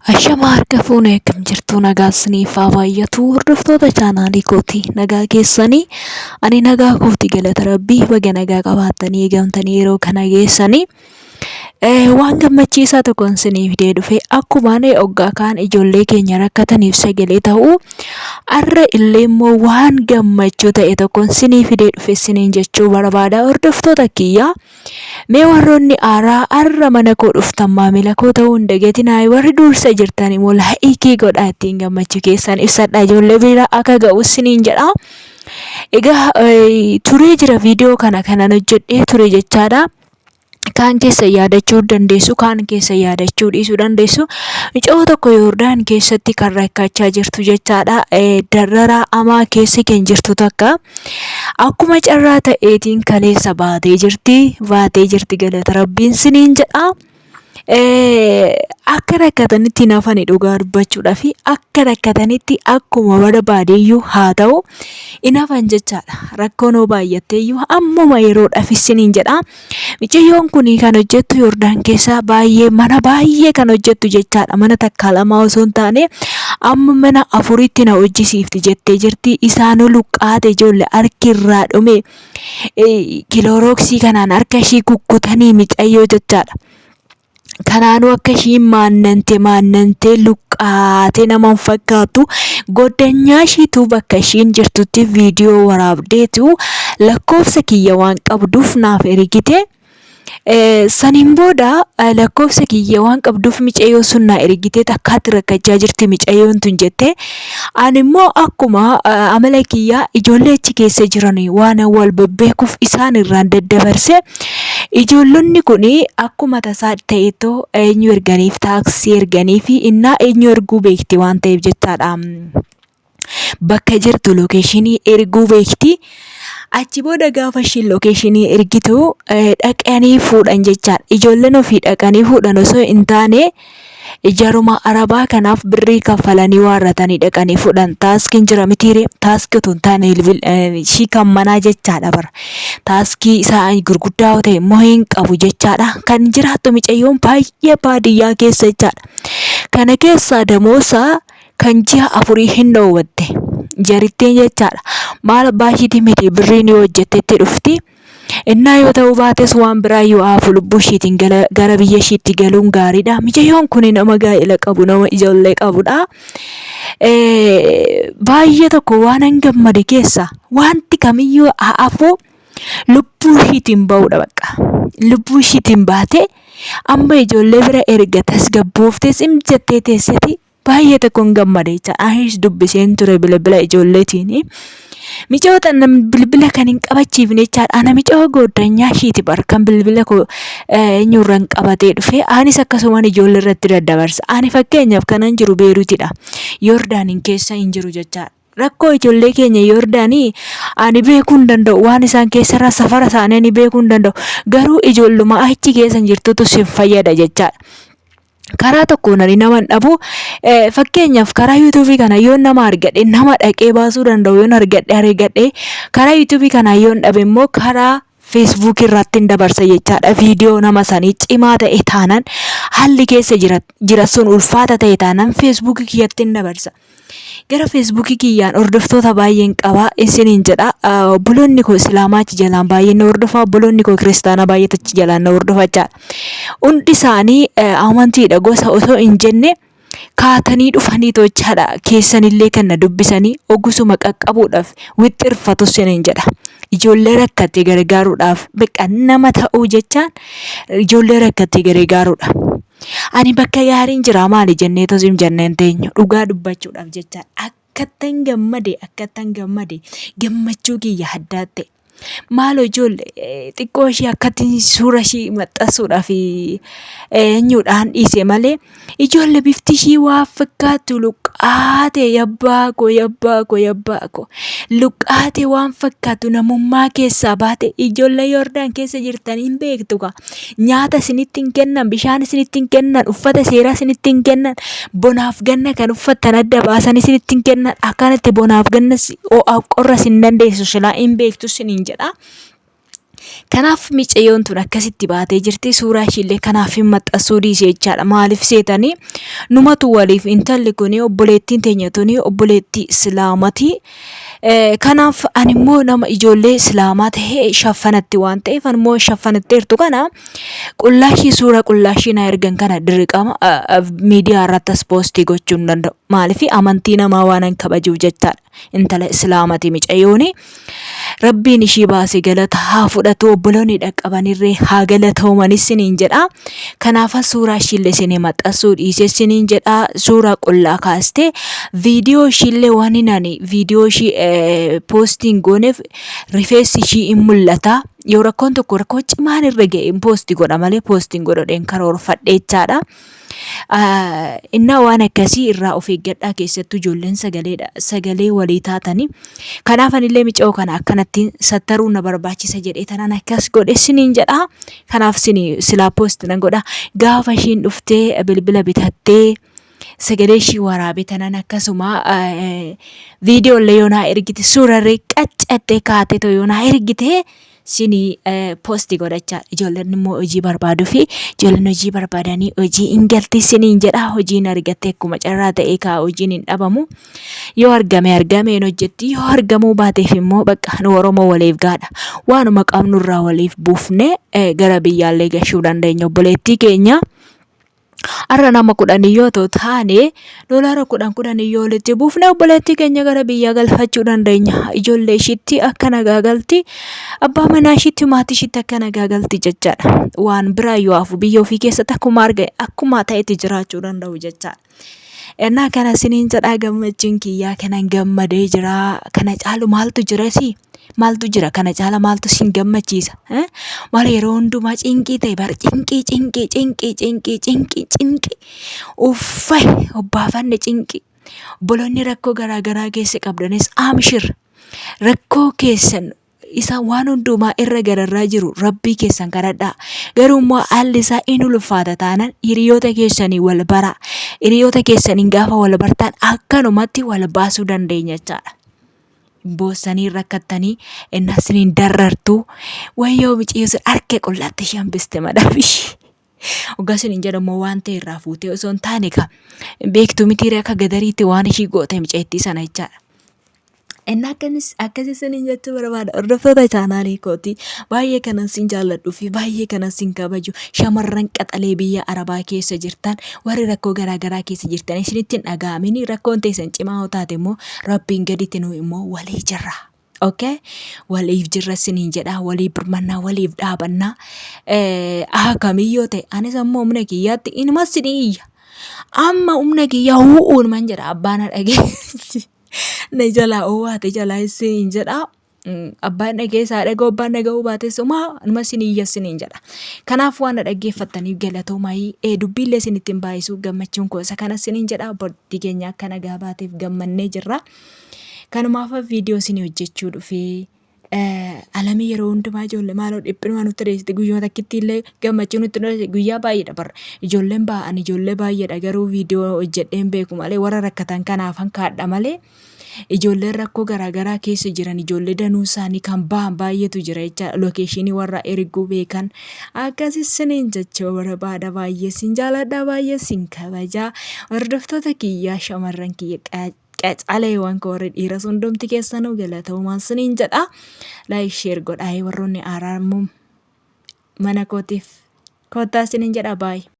Ashama harka fuune, akkam jirtu? Nagaa isiniif haa baay'atu. Hordoftoota chaanaalii kooti, nagaa keessanii? Ani nagaa kooti, galata Rabbii. Baga nagaa qabaattanii eegamtanii yeroo kana geessanii. Waan gammachiisaa tokkoon isinii fidee dhufe. Akkuma ani hoggaa kaan ijoollee keenya rakkataniif sagalee ta'u, har'a illee immoo waan gammachuu ta'e tokkoon isinii fidee dhufe isiniin jechuu barbaada, hordoftoota kiyyaa. Mee warroonni haaraa har'a mana koo dhuftan maamila koo ta'uu hin dagatinaa. Warri dursa jirtan immoo laayikii godhaa, ittiin gammachuu keessan ibsadhaa, ijoollee bira akka ga'u isiniin jedha. Egaa turee jira, viidiyoo kana kanan hojjedhee ture jechaadha. Kaan keessa yaadachuu dandeessu, kaan keessa yaadachuu dhiisuu dandeessu. Mucayoo tokko Yoordaan keessatti kan rakkachaa jirtu jechaadha. Darraraa hamaa keessa kan jirtu takka. Akkuma carraa ta'eetiin kaleessa baatee jirti. Baatee jirti, galata Rabbiin siniin jedha. Akka rakkatanitti hin hafani, dhugaa dubbachuudhaaf akka rakkatanitti akkuma barbaadeyyuu haa ta'u hin hafan jechaadha. Rakkoon hoo baay'atteeyyuu ammuma yeroodhaaf isiniin jedha. Micayyoon kun kan hojjettu Yordaan keessa baay'ee mana baay'ee kan hojjettu jechaadha. Mana takkaa lamaa osoo hin taane amma mana afuritti na hojjisiifti jettee jirti. Isaanuu luqqaate, ijoollee harki irraa dhume, kiloorooksii kanaan harka ishii kukkutanii micayyoo jechaadha. Kanaanuu akka ishiin maannante maannantee luqqaatee nama hin fakkaattu. Goddanyaa ishiitu bakka ishiin jirtutti viidiyoo waraabdeetu lakkoofsa kiyya waan qabduuf naaf ergite. Saniin booda lakkoofsa kiyya waan qabduuf micayyoo sun naa ergitee, takkaatti rakkachaa jirti micayyoon tun jette. Ani immoo akkuma amala kiyyaa ijoollee achi keessa jiran waan wal bebbeekuuf isaan irraan daddabarse. Ijoollonni kun akkuma tasaa ta'eetoo eenyu erganiif, taaksii erganiif innaa eenyu erguu beekti waan ta'eef jechaadha. Bakka jirtu lookeeshinii erguu beekti. Achi booda gaafa ishiin lookeeshinii ergitu dhaqanii fuudhan jechaadha. Ijoolleen ofii dhaqanii fuudhan osoo hin taane jaruma Arabaa kanaaf birrii kaffalanii waarratanii dhaqanii fuudhan. Taaskiin jira mitiire? Taaskii otoo hin taane ishii kan manaa jechaadha bara. Taaskii isaa gurguddaa yoo ta'e immoo hin qabu jechaadha. Kan jiraattu micayyoon baay'ee baadiyyaa keessa jechaadha. Kana keessaa damoosaa kan ji'a afurii hin dhoowwatte. Jarittiin jechaadha. Maal abbaa ishiitii miti, birriin yoo hojjettetti dhufti. Innaa yoo ta'uu baates waan biraa yoo hafu lubbuu ishiitiin gara biyya ishiitti galuun gaariidha. Micayyoon kun nama gaa'ela qabu, nama ijoollee qabudha. Baay'ee tokko waan gammade keessa wanti kamiyyuu haa hafu lubbuu ishiitiin ba'uudha bakka. Lubbuu ishiitiin baatee amma ijoollee bira erga tasgabbooftee sim jettee teesseti baay'ee tokkoon gammade jecha. Anis dubbiseen ture bilbila ijoolleetiin. Micoo tana bilbila kan hin qabachiifne jechaadha. Ana micoo gooddanyaa ishiiti bar kan bilbila koo eenyurraan qabatee dhufe. Anis akkasumaan ijoollee irratti daddabarsa. Ani fakkeenyaaf kanan jiru Beerutidha. Yordaaniin keessa hin jiru jechaadha. Rakkoo ijoollee keenya Yordaanii ani beekuu hin danda'u. Waan isaan keessarraa safara isaanii ani beekuu hin danda'u. Garuu ijoolluma achi keessa jirtutu sin fayyada jechaadha. Karaa tokkoon ani nama hin dhabu. Fakkeenyaaf karaa yuutuubii kana yoon nama argadhe, nama dhaqee baasuu danda'u yoon argadhe, karaa yuutuubii kana yoon dhabe immoo karaa feesbuukii irratti hin dabarsa jechaadha. Viidiyoo nama sanii cimaa ta'e taanaan, haalli keessa jira sun ulfaata ta'e taanaan, feesbuukii kiyyatti hin dabarsa. Gara feesbuukii kiyyaan hordoftoota baay'een qaba isiniin jedha. Obboloonni koo Islaamaa achi jalaan baay'een na hordofa. Obboloonni koo Kiristaanaa baay'eetu achi jalaan na hordofa jechaadha. Hundi isaanii amantiidha gosa osoo hin jenne kaatanii dhufanii tochaadha. Keessanillee kan na dubbisanii ogusuma qaqqabuudhaaf wixxirfatu isiniin jedha. Ijoollee rakkatte gargaaruudhaaf bakka nama ta'uu jechaan ijoollee rakkatte gargaaruudha. Ani bakka gaariin jira maali jennee tosim jenneen teenyu, dhugaa dubbachuudhaaf jecha akkattan gammade, akkattan gammade, gammachuu kiyya addaa ta'e. Maaloo ijoollee xiqqoo ishee akkatti suura ishii maxxansuudhaaf eenyuudhaan dhiise malee ijoollee bifti ishii waa fakkaattu, luqqaate, yabbaa koo, yabbaa koo, yabbaa koo, luqqaate waan fakkaattu, namummaa keessaa baate. Ijoollee Yordaan keessa jirtan hin beektu kaa. Nyaata isinitti hin kennan, bishaan isinitti hin kennan, uffata seeraa isinitti hin kennan, bonaaf ganna kan uffattan adda baasan isinitti hin kennan, akkanatti bonaaf ganna ho'aaf qorra isin dandeessu silaa hin beektu isiniin jedha. Kanaaf micayyoon tun akkasitti baatee jirti. Suuraa ishiillee kanaaf hin maxxansuu dhiise jechaadha. Maaliif seetanii numatu waliif intalli kun obboleettiin teenya tuni obboleettii Islaamati. Kanaaf ani immoo nama ijoollee Islaamaa ta'ee shaffanatti waan ta'eef ani immoo shaffanatteertu kana qullaa ishii suura qullaa ishii na ergan kana dirqama miidiyaa irratti as poostii gochuu hin danda'u. Maaliif amantii namaa waan kabajuuf jechaadha. Intala Islaamati micayyooni. Rabbiin ishii baase galata haa fudhatu obboloonni dhaqqabanirree haa galatooman isiniin jedha. Kanaaf suuraa ishiillee isinii maxxansuu dhiise isiniin jedha. Suuraa qullaa kaastee viidiyoo ishiillee waan hin ani viidiyoo ishii poostii hin gooneef rifeensi ishii hin mul'ata. Yoo rakkoon tokko rakkoo cimaan irra ga'e poostii godha malee poostii hin godhadheen karoorfadhe jechaadha. Innaa waan akkasii irraa of eeggadhaa keessattuu ijoolleen sagaleedha sagalee walii taatanii. Kanaaf anillee micoo kana akkanattiin sattaruu na barbaachisa jedhee tanaan akkas godhe siniin jedha. Kanaaf sini silaa post nan godha. Gaafa ishiin dhuftee bilbila bitattee sagalee ishii waraabee tanaan akkasuma viidiyoo illee yoo naa ergite suurarree qaccattee kaatee yoo naa ergite sini posti godhachaa ijoolleen immoo hojii barbaaduu fi ijoolleen hojii barbaadanii hojii hin galti siniin jedha hojiin argatte akkuma carraa ta'ee kaa hojiin hin dhabamu yoo argame argame hin hojjetti yoo argamuu baateef immoo bakka nu Oromoo waliif gaadha waanuma qabnurraa waliif buufne gara biyyaallee gashuu dandeenya obboleettii keenya. Har'a nama 10 yoo ta'u taane doolaara 10 10 yoo walitti buufne obboleettii keenya gara biyyaa galfachuu dandeenya. Ijoollee ishiitti akka nagaa galti, abbaa manaa ishiitti, maatii ishiitti akka nagaa galti jechaadha. Waan biraa yoo hafu biyya ofii keessatti akkuma arga akkuma ta'etti jiraachuu danda'u jechaadha. Ennaa kana isiniin jedhaa gammachuun kiyyaa kanan gammadee jira. Kana caalu maaltu jirasi? Maaltu jira kana caala maaltu sin gammachiisa? Eh? Maal yeroo hundumaa cinqii ta'e bar cinqii cinqii cinqii cinqii cinqii cinqii uffay obbaafanne cinqii. Obboloonni rakkoo garaa garaa keessa qabdanis amshir rakkoo keessan isa waan hundumaa irra gararraa jiru rabbii keessan kadhadhaa. Garuu immoo haalli isaa in ulfaata taanaan hiriyoota keessanii wal baraa. Hiriyoota keessaniin gaafa wal bartaan akkanumatti wal baasuu dandeenya jechaadha. Boossanii rakkattanii innaa isiniin darartu wayyoo miciyyoo sun harka qullaatti ishee hambiste madaaf ishee. Hoggaa isiniin jedhu immoo waan ta'e irraa fuutee osoo hin taane ka beektu mitiiree akka gadariitti waan ishii goote micayittii sana jechaadha. Inni akkanis akkas isiniin jechuu barbaada. Hordoftoota chaanaalii kooti baay'ee kanan sin jaalladhuu fi baay'ee kanan sin kabaju shamarran qaxalee biyya Arabaa keessa jirtan warri rakkoo garaa garaa keessa jirtan isinitti hin dhaga'amini rakkoon teessan cimaa yoo taate immoo Rabbiin gaditti nu immoo walii jirra. Okay? Waliif jirra isiniin jedha walii birmannaa waliif dhaabannaa haa kamiyyoo ta'e anis amma humna kiyyaatti inuma isinii iyya. Amma humna kiyyaa hu'uun man jedha abbaan dhagee na jalaa owaate jalaa isiniin jedha. Abbaan dhagee isaa dhaga'u abbaan dhaga'uu baates homaa numa isin iyya isiniin jedha. Kanaaf waan na dhaggeeffattaniif galatoomaa dubbiillee isinitti hin baay'isu gammachuun koo isa kana isiniin jedha obboleettii keenya akka nagaa baateef gammannee jirra. Kanumaaf viidiyoo isinii hojjechuu dhufee alamii yeroo hundumaa ijoollee maaloo dhiphinuma nutti dheessite guyyuma takkitti illee gammachuu nutti dheessite guyyaa baay'eedha barra ijoolleen ba'an ijoollee baay'eedha garuu viidiyoo hojjedheen beeku malee warra rakkatan kanaafan kaadha malee Ijoolleen rakkoo garaagaraa keessa jiran ijoollee danuu isaanii kan bahan baay'eetu jira jecha lokeeshinii warra erguu beekan akkas isiniin jechuu barbaada baay'ee sin jaaladha baay'ee sin kabaja hordoftoota kiyyaa shamarran kiyya qacaleewwan koo warri dhiiras hundumti keessanuu galatoomaa isiniin jedha laayik sheer godhaa warroonni haaraa immoo mana kootiif koottaa isiniin jedha baay'ee.